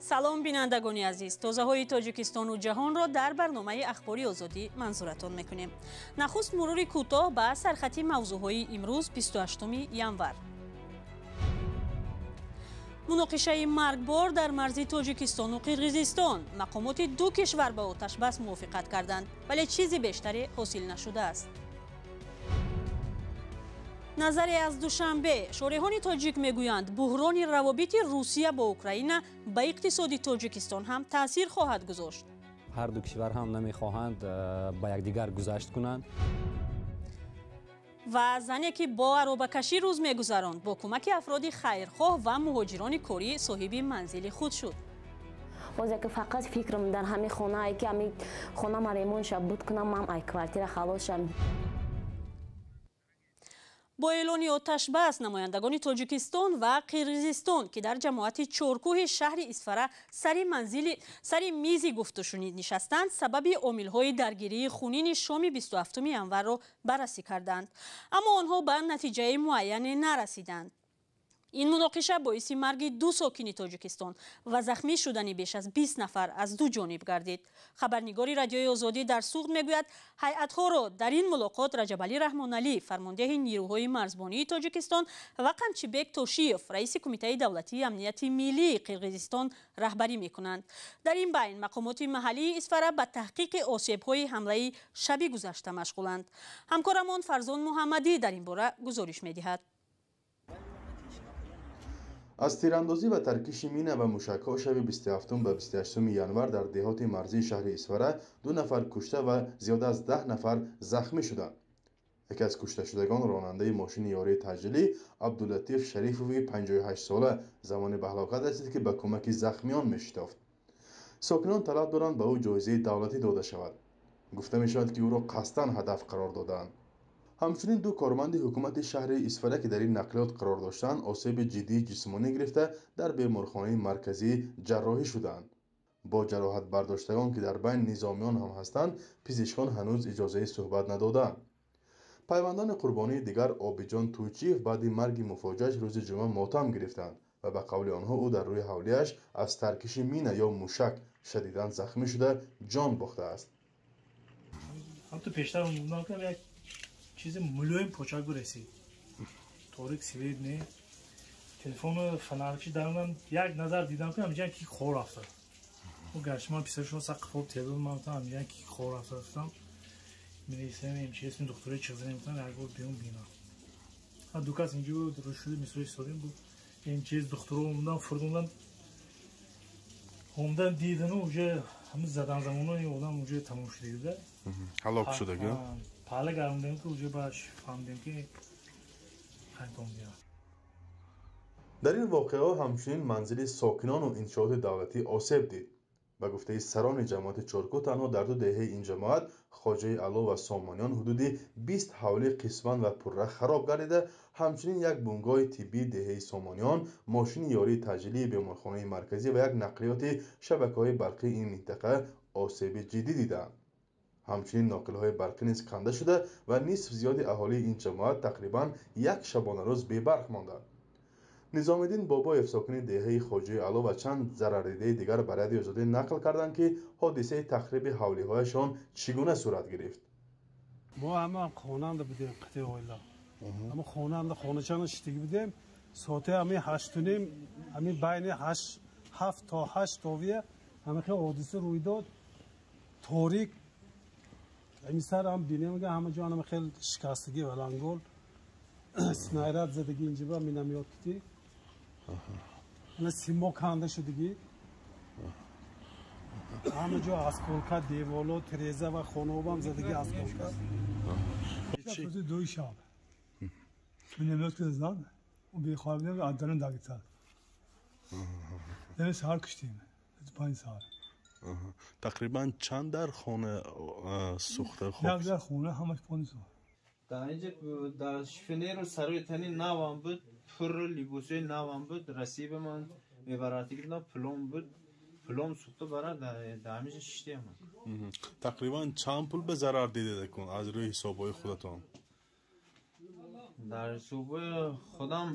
Салом, бинандагони азиз. Тозаҳои Тоҷикистону ҷаҳонро дар барномаи Ахбори Озодӣ манзуратон мекунем. Нахуст мурури кӯтоҳ ба сархати мавзӯъҳои имрӯз, 28 январ. Муноқишаи маргбор дар марзи Тоҷикистону Қирғизистон. Мақомоти ду кишвар ба оташбас мувофиқат карданд, вале чизи бештаре ҳосил нашудааст. Назаре аз Душанбе. Шореҳони тоҷик мегӯянд, буҳрони равобити Русия бо Украина ба иқтисоди Тоҷикистон ҳам таъсир хоҳад гузошт. Ҳар ду кишвар ҳам намехоҳанд ба якдигар гузашт кунанд. Ва зане, ки бо аробакашӣ рӯз мегузаронд, бо кӯмаки афроди хайрхоҳ ва муҳоҷирони корӣ соҳиби манзили худ шуд. Боз яке фақат фикрам дар ҳамин хонае, ки ҳамин хона ма ремонт ша буд кунам, ман ай квартира халос шам. Бо эълони оташбас намояндагони Тоҷикистон ва Қирғизистон, ки дар ҷамоати Чоркӯҳи шаҳри Исфара сари мизи гуфтушунид нишастанд, сабаби омилҳои даргирии хунини шоми 27 январро баррасӣ карданд, аммо онҳо ба натиҷаи муайяне нарасиданд. Ин муноқиша боиси марги ду сокини Тоҷикистон ва захмӣ шудани беш аз 20 нафар аз ду ҷониб гардид. Хабарнигори Радиои Озодӣ дар Суғд мегӯяд, ҳайатҳоро дар ин мулоқот Раҷабалӣ Раҳмоналӣ, фармондеҳи нирӯҳои марзбонии Тоҷикистон, ва Қамчибек Тошиев, раиси Кумитаи давлатии амнияти миллии Қирғизистон, раҳбарӣ мекунанд. Дар ин байн мақомоти маҳаллии Исфара ба таҳқиқи осебҳои ҳамлаи шаби гузашта машғуланд. Ҳамкорамон Фарзон Муҳаммадӣ дар ин бора гузориш медиҳад. Аз тирандозӣ ва таркиши мина ва мушакҳо шаби 27 ба 28 январ дар деҳоти марзии шаҳри Исфара ду нафар кушта ва зиёда аз 10 нафар захмӣ шуданд. Яке аз кушташудагон, ронандаи мошини ёрии таъҷилӣ Абдулатиф Шарифови 58сола, замоне ба ҳалокат расид, ки ба кӯмаки захмиён мешитофт. Сокинон талаб доранд, ба ӯ ҷоизаи давлатӣ дода шавад. Гуфта мешавад, ки ӯро қасдан ҳадаф қарор додаанд. Ҳамчунин ду корманди ҳукумати шаҳри Исфара, ки дар ин нақлиёт қарор доштанд, осеби ҷиддии ҷисмонӣ гирифта, дар беморхонаи марказӣ ҷарроҳӣ шуданд. Бо ҷароҳатбардоштагон, ки дар байн низомиён ҳам ҳастанд, пизишкон ҳанӯз иҷозаи суҳбат надоданд. Пайвандони қурбонии дигар, Обиҷон Тӯйчиев, баъди марги муфоҷиаш рӯзи ҷумъа мотам гирифтанд ва ба қавли онҳо ӯ дар рӯи ҳавлияш аз таркиши мина ё мушак шадидан захмӣ шуда, ҷон бохтааст. Чизи мулоим почак бирасид. Торик, свет не, телефону фонарчи дарунам як назар дидам, ки ҳамҷан ки хор рафта. Гашт ман писаршон сақ хоб тедод, ман гуфтам, ҳамҷан ки хор рафта. Гуфтам, милисия, МЧС, духтурои чиғзанем, гуфтам, як бор биём, бинам. Ду кас инҷо буд, рӯшуди мисои истодем буд, МЧС, духтуро омдан, фурдондан, омдан, дидану уже ҳамин задан замоно ин одам уже тамом шудагида. Ҳалок шудага. Паҳла гарондем, ки уже баъд фаҳмидем, ки қайтон бия. Дар ин воқеаҳо ҳамчунин манзили сокинону иншооти давлатӣ осеб дид. Ба гуфтаи сарони ҷамоати Чоркӯ, танҳо дар ду деҳаи ин ҷамоат, Хоҷаи Ало ва Сомониён, ҳудуди 20 ҳавлӣ қисман ва пурра хароб гардида, ҳамчунин як бунгоҳи тиббии деҳаи Сомониён, мошини ёрии таъҷилии беморхонаи марказӣ ва як нақлиёти шабакаҳои барқии ин минтақа осеби ҷиддӣ дидаанд. Ҳамчунин ноқилҳои барқӣ низ канда шуда ва нисф зиёди аҳолии ин ҷамоат тақрибан як шабонарӯз бебарқ монданд. Низомиддин Бобоев, сокини деҳаи Хоҷаи Ало, ва чанд зарардидаи дигар ба Радиои Озодӣ нақл карданд, ки ҳодисаи тахриби ҳавлиҳояшон чӣ гуна сурат гирифт. Мо ҳама хонанда будем, қитъи оила, ҳама хонанда, хоначана шиштагӣ будем. Соати ҳамин 8:30, ҳамин байни 7 то 8 товия ҳамин хел ҳодиса рӯй дод. Торик, ҳамин сар ҳам бинем, ҳама ҷо ҳама хел шикастагӣ, валангол, снаряд задагӣ инҷиба минамёт кити, симо канда шудагӣ, ҳама ҷо осколка, деволо, тиреза ва хонаобам задагӣ осколка. Рӯзи дуи шаб минамёт ки зад, бехоб будем, аз дарун дагитад. Дами саҳар куштем, 5 саҳар. Тақрибан чанд дар хона сӯхта? Як дар хона ҳамаш пони сӯхт. Дар инҷа дар шифонеру сарои тани навам буд, пурру либосои навам буд, расиба ман мебаратӣ будам, пулом буд, пулом сӯхта бара. Дар ҳаминҷа шиштем. Тақрибан чанд пул ба зарар дидед кун аз рӯи ҳисобҳои худатон? Дар ҳисобҳои худам.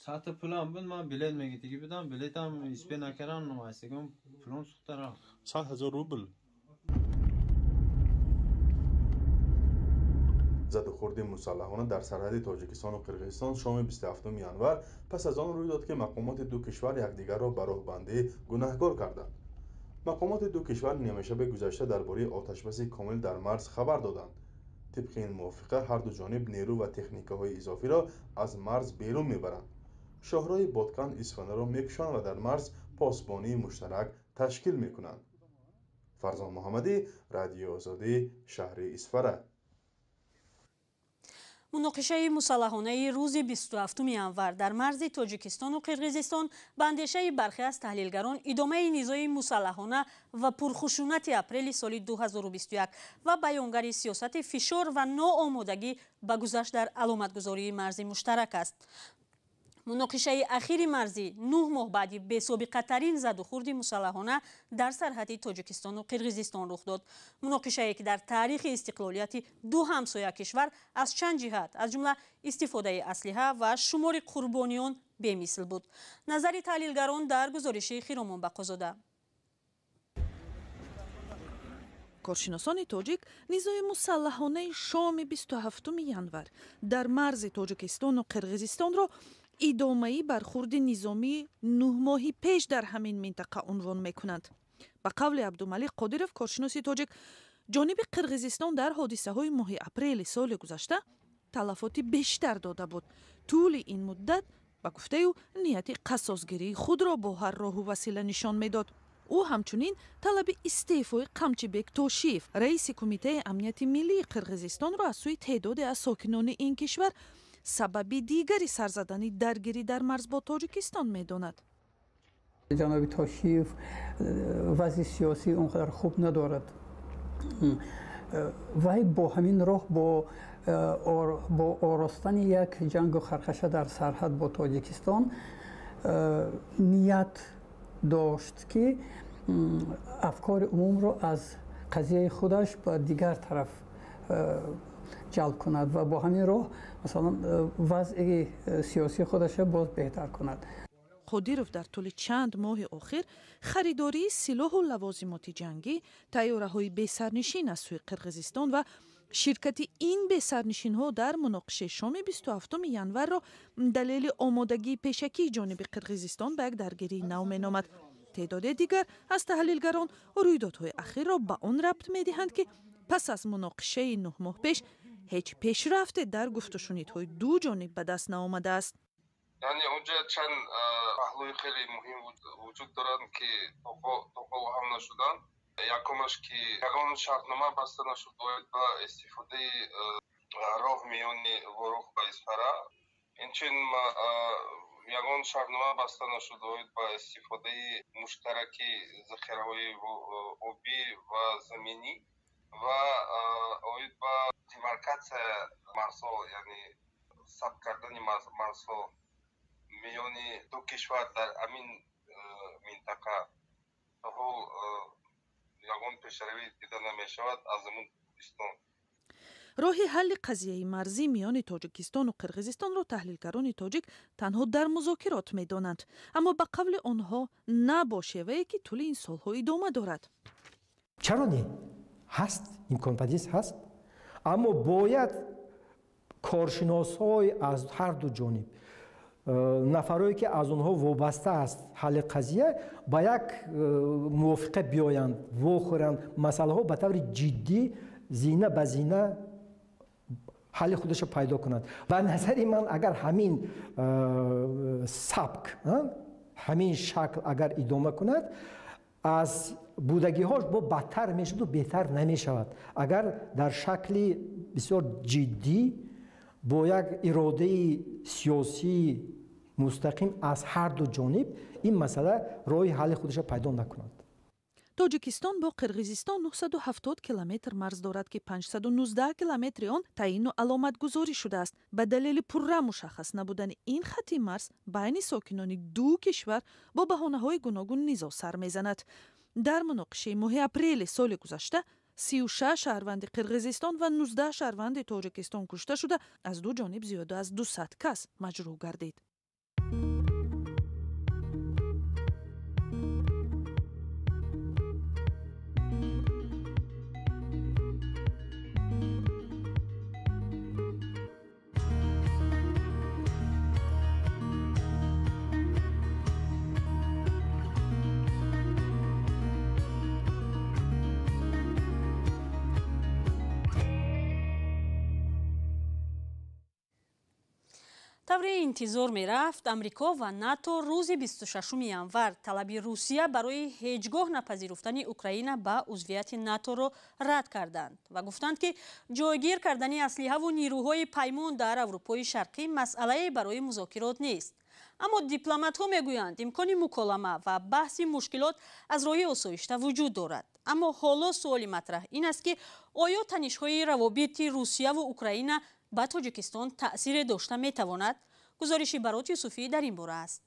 Сата пулам буд, ман билет мегирдиги будам, билетам испе накардам, айсагам пулам сӯхта рафт. 100 000 рубл. Задухӯрди мусаллаҳона дар сарҳади Тоҷикистону Қирғизистон шоми 27 январ пас аз он рӯй дод, ки мақомоти ду кишвар якдигарро ба роҳбандӣ гунаҳкор карданд. Мақомоти ду кишвар нимашаби гузашта дар бораи оташбаси комил дар марз хабар доданд. Тибқи ин мувофиқа, ҳарду ҷониб нерӯ ва техникаҳои изофиро аз марз берун мебаранд, шоҳроҳи Боткан Исфанаро мекушоянд ва дар марз посбонии муштарак ташкил мекунанд. Фарзон Муҳаммадӣ, Радиои Озодӣ, шаҳри Исфара. Муноқишаи мусаллаҳонаи рӯзи 27 январ дар марзи Тоҷикистону Қирғизистон ба андешаи бархе аз таҳлилгарон идомаи низои мусаллаҳона ва пурхушунати апрели соли 2021 ва баёнгари сиёсати фишор ва ноомодагӣ ба гузашт дар аломатгузории марзи муштарак аст. Муноқишаи ахири марзӣ 9 моҳ баъди бесобиқатарин задухӯрди мусаллаҳона дар сарҳади Тоҷикистону Қирғизистон рух дод. Муноқишае, ки дар таърихи истиқлолияти ду ҳамсоя кишвар аз чанд ҷиҳат, аз ҷумла истифодаи аслиҳа ва шумори қурбониён, бемисл буд. Назари таҳлилгарон дар гузориши Хиромон Бақозода. Коршиносони тоҷик низои мусаллаҳонаи шоми 27 январ дар марзи Тоҷикистону Қирғизистонро идомаи бархурди низомии 9 моҳи пеш дар ҳамин минтақа унвон мекунанд. Ба қавли Абдумалик Қодиров, коршиноси тоҷик, ҷониби Қирғизистон дар ҳодисаҳои моҳи апрели соли гузашта талафоти бештар дода буд. Тӯли ин муддат, ба гуфтаи ӯ, нияти қассосгирии худро бо ҳар роҳу васила нишон медод. Ӯ ҳамчунин талаби истеъфои Қамчибек Тошиев, раиси Кумитаи амнияти миллии Қирғизистонро аз сӯи теъдоде аз сокинони ин кишвар сабаби дигари сар задани даргирӣ дар марз бо Тоҷикистон медонад. Ҷаноби Тошиев вазъи сиёсӣ он қадар хуб надорад. Вай бо ҳамин роҳ, бо оростани як ҷангу хархаша дар сарҳад бо Тоҷикистон, ният дошт, ки афкори умумро аз қазияи худаш ба дигар тараф ҷалб кунад ва бо ҳамин роҳ, масалан, вазъи сиёсии худаша боз беҳтар кунад. Қодиров дар тӯли чанд моҳи охир харидории силоҳу лавозимоти ҷангӣ, тайёраҳои бесарнишин аз сӯи Қирғизистон ва ширкати ин бесарнишинҳо дар муноқишаи шоми 27 январро далели омодагии пешакии ҷониби Қирғизистон ба як даргирии нав меномад. Теъдоде дигар аз таҳлилгарон рӯйдодҳои ахирро ба он рабт медиҳанд, ки пас аз муноқишаи 9 моҳ пеш ҳеҷ пешрафте дар гуфтушунидҳои ду ҷониб ба даст наомадааст. Яъне онҷа чанд паҳлӯи хеле муҳим вуҷуд доранд, ки то ҳол ҳал нашуданд. Якумаш, ки ягон шартнома баста нашуд оид ба истифодаи роҳ миёни Ворух ба Исфара. Инчунин ягон шартнома баста нашуд оид ба истифодаи муштараки захираҳои обӣ ва заминӣ ва оид ба демаркатсия марзҳо, яъне сабт кардани марзҳо миёни ду кишвар дар ҳамин минтақа то ҳол ягон пешравӣ дида намешавад аз ҳамун истон. Роҳи ҳалли қазияи марзӣ миёни Тоҷикистону Қирғизистонро таҳлилгарони тоҷик танҳо дар музокирот медонанд, аммо, ба қавли онҳо, на бо шевае, ки тӯли ин солҳо идома дорад. Чаро не? Ҳаст, имконпазир ҳаст, аммо бояд коршиносҳои аз ҳар ду ҷониб, нафарое ки аз онҳо вобаста аст ҳалли қазия, ба як мувофиқа биёянд, вохӯранд, масъалаҳо ба таври ҷиддӣ, зина ба зина ҳалли худашро пайдо кунанд. Ба назари ман, агар ҳамин сабк, ҳамин шакл агар идома кунад, аз будагиҳош бо бадтар мешуду беҳтар намешавад. Агар дар шакли бисёр ҷиддӣ, бо як иродаи сиёсии мустақим аз ҳар ду ҷониб ин масъала роҳи ҳалли худашро пайдо накунад. Тоҷикистон бо Қирғизистон 970 километр марз дорад, ки 519 километри он таъину аломатгузорӣ шудааст. Ба далели пурра мушаххас набудани ин хати марз байни сокинони ду кишвар бо баҳонаҳои гуногун низоъ сар мезанад. Дар муноқишаи моҳи апрели соли гузашта 36 шаҳрванди Қирғизистон ва 19 шаҳрванди Тоҷикистон кушта шуда, аз ду ҷониб зиёда аз 200 кас маҷрӯҳ гардид. Тавре интизор мерафт, Амрико ва НАТО рӯзи 26 январ талаби Русия барои ҳеҷ гоҳ напазируфтани Украина ба узвияти НАТОро рад карданд ва гуфтанд, ки ҷойгир кардани аслиҳаву нирӯҳои паймон дар Аврупои Шарқӣ масъалае барои музокирот нест. Аммо дипломатҳо мегӯянд, имкони муколама ва баҳси мушкилот аз роҳи осоишта вуҷуд дорад. Аммо ҳоло суоли матраҳ ин аст, ки оё танишҳои равобити Русияву Украина ба Тоҷикистон таъсире дошта метавонад? Гузориши Барот Юсуфӣ дар ин бора аст.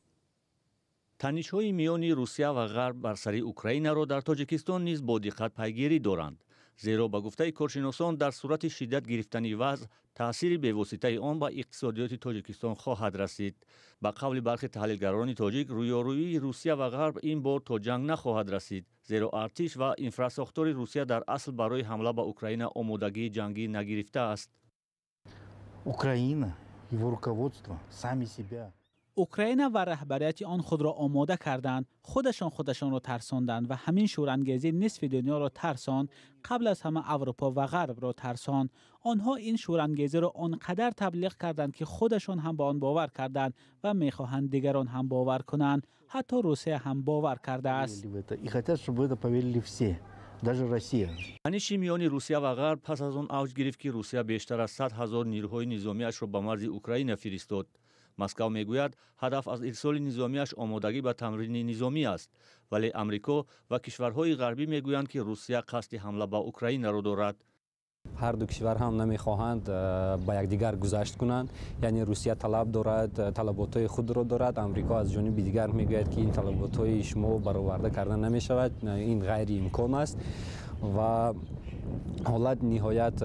Танишҳои миёни Русия ва Ғарб бар сари Украинаро дар Тоҷикистон низ бо диққат пайгирӣ доранд, зеро ба гуфтаи коршиносон, дар сурати шиддат гирифтани вазъ таъсири бевоситаи он ба иқтисодиёти Тоҷикистон хоҳад расид. Ба қавли бархи таҳлилгарони тоҷик, рӯёрӯии Русия ва Ғарб ин бор то ҷанг нахоҳад расид, зеро артиш ва инфрасохтори Русия дар асл барои ҳамла ба Украина омодагии ҷангӣ нагирифтааст. Украина, его руководство сами себя. Украина ва раҳбарияти он худро омода карданд, худашон худашонро тарсонданд ва ҳамин шӯрангезӣ нисфи дунёро тарсонд, қабл аз ҳама Аврупо ва Ғарбро тарсонд. Онҳо ин шӯрангезиро он қадар таблиғ карданд, ки худашон ҳам ба он бовар карданд ва мехоҳанд дигарон ҳам бовар кунанд. Ҳатто Русия ҳам бовар кардааст. И хотят, чтобы в это поверили все, даже Россия. Таниши миёни Русия ва Ғарб пас аз он авҷ гирифт, ки Русия бештар аз 100 000 нирӯҳои низомиашро ба марзи Украина фиристод. Москав мегӯяд, ҳадаф аз ирсоли низомиаш омодагӣ ба тамрини низомӣ аст, вале Амрико ва кишварҳои ғарбӣ мегӯянд, ки Русия қасди ҳамла ба Украинаро дорад. Ҳар ду кишвар ҳам намехоҳанд ба якдигар гузашт кунанд, яъне Русия талаб дорад, талаботҳои худро дорад, Амрико аз ҷониби дигар мегӯяд, ки ин талаботҳои шумо бароварда карда намешавад, ин ғайриимкон аст ва ҳолат ниҳоят,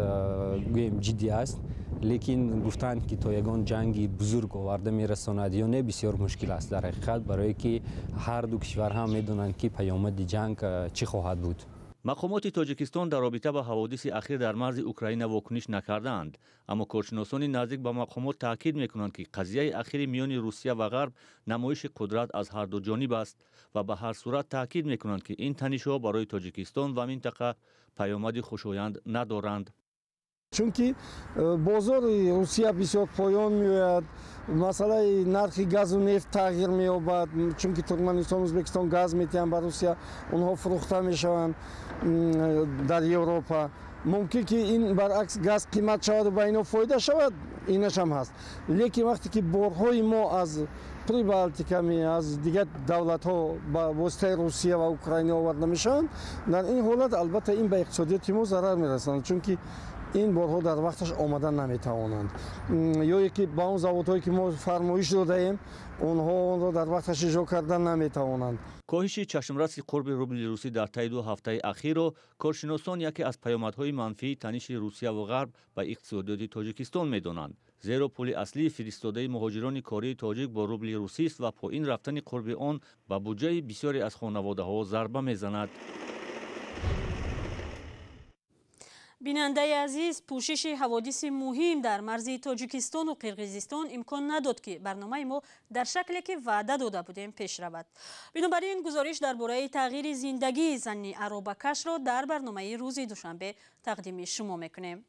гӯем, ҷиддӣ аст. Лекин гуфтанд, ки то ягон ҷанги бузург оварда мерасонад ё не, бисёр мушкил аст дар ҳақиқат, барое ки ҳар ду кишвар ҳам медонанд, ки паёмади ҷанг чӣ хоҳад буд. Мақомоти Тоҷикистон дар робита ба ҳаводиси ахир дар марзи Украина вокуниш накардаанд, аммо коршиносони наздик ба мақомот таъкид мекунанд, ки қазияи ахири миёни Русия ва Ғарб намоиши қудрат аз ҳар ду ҷониб аст ва ба ҳар сурат таъкид мекунанд, ки ин танишҳо барои Тоҷикистон ва минтақа паёмади хушоянд надоранд. Чунки бозори Русия бисёр поён меояд, масъалаи нархи газу нефт тағйир меёбад, чунки Туркманистон, Ӯзбекистон газ метиҳанд ба Русия, онҳо фурӯхта мешаванд дар Европа. Мумкин ки ин баръакс газ қимат шаваду ба ино фоида шавад, инашам ҳаст. Лекин вақте ки борҳои мо аз Прибалтиками, аз дигар давлатҳо ба воситаи Русия ва Украина оварда мешаванд, дар ин ҳолат албатта ин ба иқтисодиёти мо зарар мерасонад, чунки ин борҳо дар вақташ омада наметавонанд ё ки ба он заводҳое ки мо фармоиш додаем, онҳо онро дар вақташ иҷро карда наметавонанд. Коҳиши чашмраси қурби рубли русӣ дар таи 2 ҳафтаи ахирро коршиносон яке аз паёмадҳои манфии таниши Русияву Ғарб ба иқтисодиёти Тоҷикистон медонанд, зеро пули аслии фиристодаи муҳоҷирони кории тоҷик бо рубли русист ва поин рафтани қурби он ба буҷаи бисёре аз хонаводаҳо зарба мезанад. Бинандаи азиз, пӯшиши ҳаводиси муҳим дар марзи Тоҷикистону Қирғизистон имкон надод, ки барномаи мо дар шакле, ки ваъда дода будем, пеш равад. Бинобар ин гузориш дар бораи тағйири зиндагии зани аробакашро дар барномаи рӯзи душанбе тақдими шумо мекунем.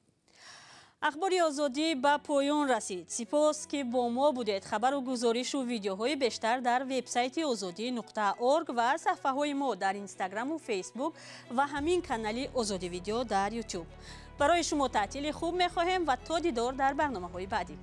Ахбори Озодӣ ба поён расид. Сипос, ки бо мо будед. Хабару гузоришу видеоҳои бештар дар вебсайти озодӣ.орг ва саҳфаҳои мо дар Инстаграму Фейсбук ва ҳамин канали Озодӣ Видео дар Ютуб. Барои шумо таътили хуб мехоҳем ва то дидор дар барномаҳои баъдӣ.